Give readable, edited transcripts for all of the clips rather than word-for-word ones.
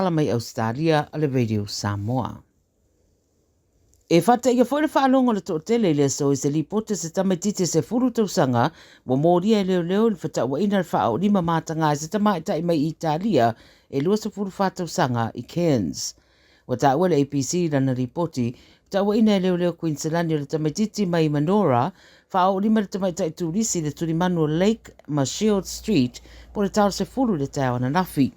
tala mai Ausetalia a le Radio Samoa. E whataia foi le whaalongo le toatele i le aso i se lipoti o se tamaitiiti e 10 tausaga ua molia e leoleo i le fetauaiga le faaolima matagā i se tamaitai mai Italia e 24 tausaga i Cairns. Ua taua le ABC i lana lipoti, fetauaiga e leoleo Kuiniselani o le tamaitiiti mai Manora, faaolima le tamaitai turisi i le tulimanu o Lake ma Shield Street po o le tao 10 i le taeao ananafi.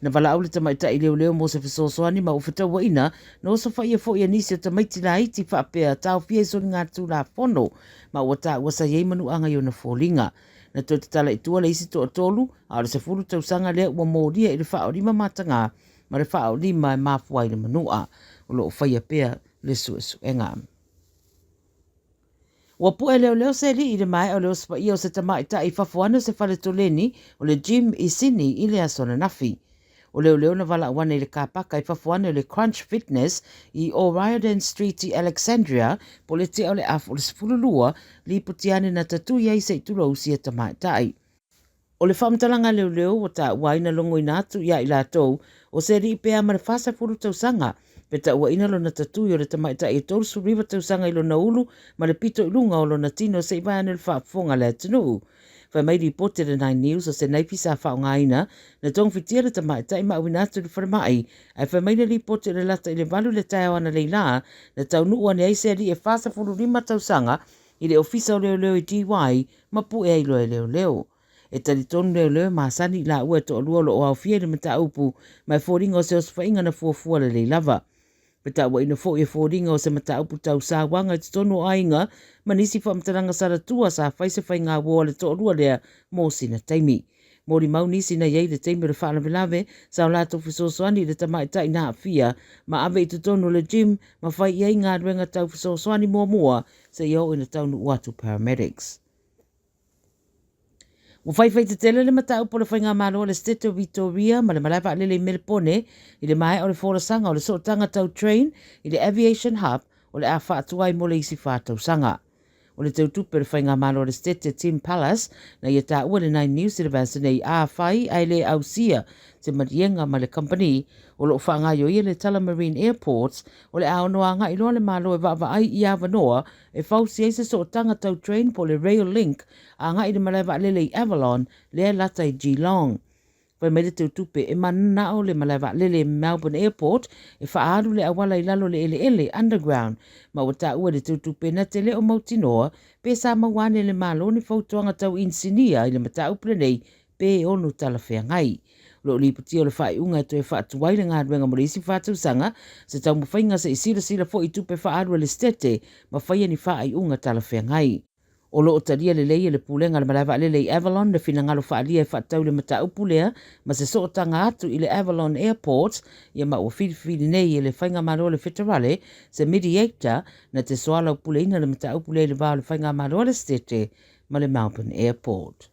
Na valaau le tamaitai leoleo mo se fesoasoani ma ua fetauaiina na osofaia foi e nisi o tamaiti laiti faapea taofia i soligatulafono ma ua taua sa i ai manuaga i ona foliga. Na toe tatala i tua le isi toatolu, a o le 10 tausaga lea ua molia i le faaolima matagā ma le faaolima e mafua ai le manua. O lo o faia pea le suesuega. Ua pu'e leoleo se alii i le maea o le osofaia o se tamaitai i fafo ane o se fale toleni o le gym i Sydney i le aso ananafi. O leoleo na valaau ane i le kapaka i fafo ane o le Crunch Fitness i O'Riordan Street i Alexandria po o le tea o le afu o le 12, lipoti ane na tatui ai se i tulou sia tamaitai. O le faamatalaga a leoleo ua taua ai na logoina atu ia i latou o se alii pea ma le 40 tausaga, petauaina lona tatui o le tamaitai e 39 tausaga i lona ulu ma le pito i luga o lona tino se i vae ane le faafofoga a le atunuu. Fai mai lipoti a le Nine News o se naifi sa faaaogaina na togafitia le tamaitai ma auina atu i le falemai, ae fai mai le lipoti o le lata i le 8 i le taeao analeila na taunuu ane ai se alii e 45 tausaga i le ofisa o leoleo i Dee Why ma pue ai loa e leoleo. E talitonu leoleo e masani i laua e toalua o lo o aofia i le mataupu ma e foliga o se osofaiga na fuafua lelei lava. Petauaina foi e foliga o se mataupu tau sauaga i totonu o aiga ma nisi faamatalaga salatua sa fai se faigauo a le toalua lea mo sina taimi. Molimau nisi na i ai i le taimi o le faalavelave sa o latou fesoasoani i le tamaitai na aafia ma ave i totonu o le gym ma fai i ai galuega tau fesoasoani muamua seia oo ina taunuu atu paramedics. Ua faifai tetele le mataupu o le Faigamalo a le Setete o Vitoria ma le malae vaalele i Melepone i le maea o le folasaga o le sootaga tau train i le Aviation Hub o le a faatuai mo le isi 4 tausaga. O le teutupe o le Faigamalo a le Setete Tim Pallas na ia taua le Nine News i le vaiaso nei afai ae le ausia se maliega ma le kamupani o lo o faagaoioia le Tullamarine Airport o le a ono agai loa le Malo e vaavaai i avanoa e fausia ai se sootaga tau train po o le rail link agai i le malae vaalele i Avalon lea e lata i Geelong. Fai mai le teutupe e mananao le malae vaalele Melbourne Airport e faaalu le auala i lalo o le eleele, underground, ma ua taua e le teutupe na te le o mautinoa pe sa maua ane e le Malo ni fautuaga tau inisinia i le mataupu lenei pe ono talafeagai. O lo o lipotia o le faaiuga e toe faatuai le galuega mo le isi 4 tausaga se taumafaiga se i silasila foi i tupe faaalu a le Setete ma faia ni faaiuga talafeagai. O lo o talia lelei e le Pulega a le Malae Vaalele i Avalon le finagalo faaalia e faatatau i le mataupu lea ma se sootaga atu i le Avalon Airport ia ma ua filifili nei e le Faigamalo a le Feterale se mediator na te soalaupuleina le mataupu lea i le va o le Faigamalo a le Setete ma le Melbourne Airport.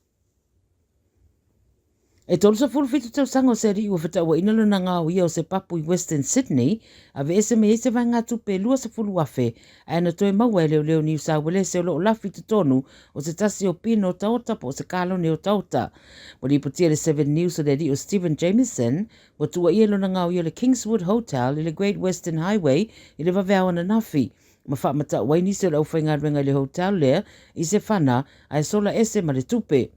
E 37 tausaga o se alii ua fetauaina lona gaoia o se papu i Western Sydney, aveese mai ai se vaegatupe e 20,000 ae na toe maua e leoleo Niu Sauelese o lo o lafi i totonu o se tasi o pin otaota po o se kalone otaota. Ua lipotia e le Seven News o le alii o Steven Jamieson ua tuuaia i lona gaoia o le Kingswood Hotel i le Great Western Highway i le vaveao ananafi ma faamatau ai nisi o le aufaigaluega i le hotel lea i se fana ae sola ese ma le tupe.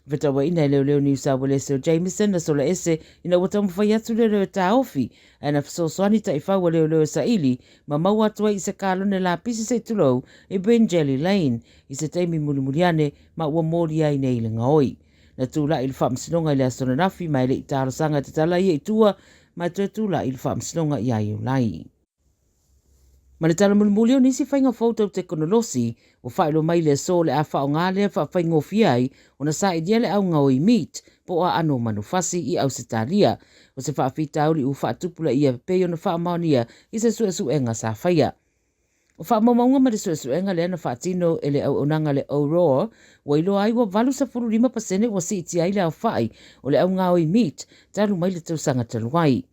Fetauaiina e leoleo Niu Sauelese o Jamieson na sola ese ina ua taumafai atu leoleo e taofi ae na fesoasoani taifau a leoleo e saili ma maua atu ai i se kalone lapisi se i tulou i Bringelly Lane i se taimi mulimuli ane ma ua molia ai nei i le gaoi. Na tulai i le faamasinoga i le aso ananafi ma e le i talosaga e tatala ia i tua ma e toe tulai i le faamasinoga ia Iulai. Ma le tala mulimuli o nisi faiga fou tau tekonolosi, ua faailoa mai le aso o le a faaaoga lea faafaigofie ai ona sailia le au gaoi meat po o aano o manufasi i Ausetalia. O se faafitauli ua faatupulaia e pei ona faamaonia i se suesuega sa faia. O faamaumauga ma le suesuega lea na faatino e le auaunaga a le Aurora ua iloa ai ua 85% ua siitia ai le aofai o le au gaoi meat talu mai le tausaga talu ai.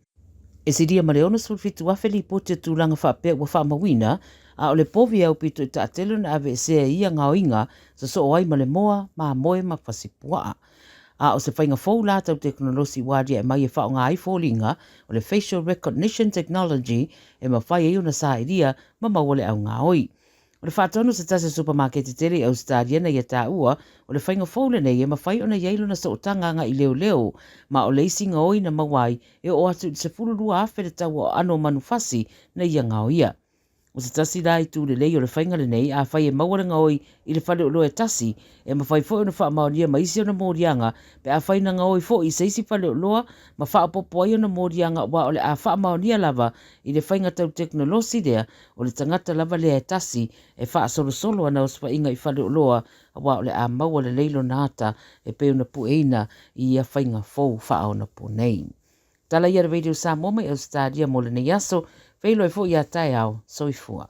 E silia ma le 67,000 lipoti o tulaga faapea ua faamauina, a o le povi e aupito i taatele ona aveesea e ia gaoiga sosoo ai ma le moa, mamoe ma fasipuaa. A o se faiga fou la tau tekonolosi ua aliae mai e faaaoga ai foliga, o le facial recognition technology, e mafai ai ona sailia ma maua le augaoi. O le faatonu o se tasi o supamaketi tele i Ausetalia na ia taua, o le faiga fou lenei e mafai ona i ai lona sootaga agai leoleo, ma o le isi gaoi na maua ai e oo atu i le 12,000 le tau o aano o manufasi na ia gaoia. O se tasi la itu lelei o le faiga lenei, afai e maua le gaoi i le faleoloa e tasi, e mafai foi ona faamaonia ma isi ona moliaga pe afai na gaoi foi i se isi faleoloa ma faaopoopo ai ona moliaga aua o le a faamaonia lava i le faiga tau tekonolosi lea o le tagata lava lea e tasi e faasolosolo ana osofaiga i faleoloa aua o le a maua lelei lona ata e pei ona pueina i ia faiga fou faaonaponei. Tala ia a le Radio Samoa mai Ausetalia mo lenei aso. Feiloai foi ia taeao. Soifua.